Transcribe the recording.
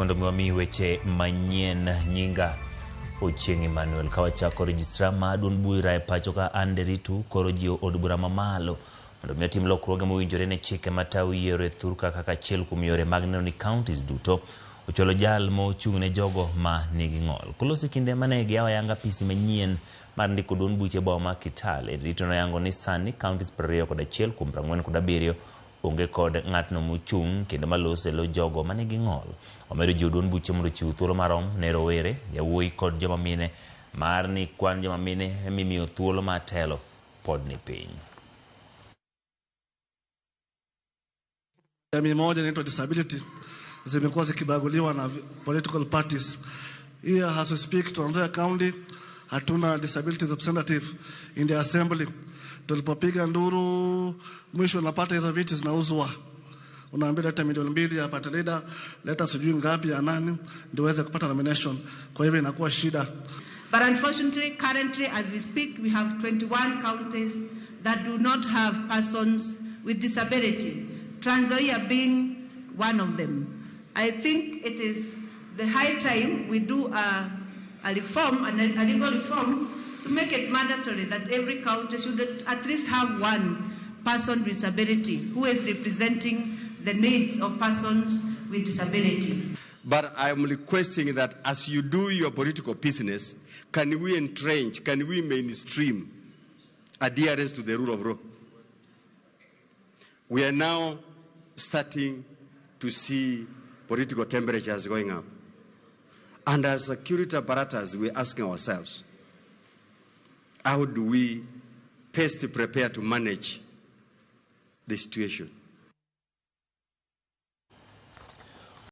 Mondo mi wami weche manyien nyinga Ochieng' Emmanuel. Ka wachako registrar ma duond bura e pacho ka Anne Nderitu koro jiwo od bura mamalo mondo mi otim lokruoge mowinjore ne chike matayo yiero e thurka kaka achiel kuom yore mag neno ni counties duto ochwalo jal mochung' ne jogo ma nigi ng'ol. Koloso e kinde mane giyawo ayanga apisi manyien mar ndiko duond buche e boma ma Kitale, Nderitu noyango ni sani counties 21 kuom 47 onge kod ng'atno mochung' kendo maloso e lo jogo manigi ng'ol. Omedo jiwo duond buche mondo ochiw thuolo marom ne rowere, yawuoyi kod joma mine mar ni kwan joma mine mimiyo thuolo mar telo pod ni piny. Jamii moja inaitwa disability zimekuwa zikibaguliwa na political parties. Here as we speak, Trans Nzoia County hatuna disability representative in the assembly. Tulipopiga nduru, mwisho unapata hizo viti zinauzwa, unaambia leta milioni 2 ya party leader, leta sijui ngapi ya nani ndio uweze kupata nomination. Kwa hivyo inakuwa shida. But unfortunately, currently, as we speak, we have 21 counties that do not have persons with disability, Trans Nzoia being one of them. I think it is the high time we do a reform, a legal reform, to make it mandatory that every county should at least have one person with disability who is representing the needs of persons with disability. But I am requesting that as you do your political business, can we entrench, can we mainstream adherence to the rule of law? We are now starting to see political temperatures going up. And as security apparatus, we're asking ourselves, how do we best prepare to manage the situation?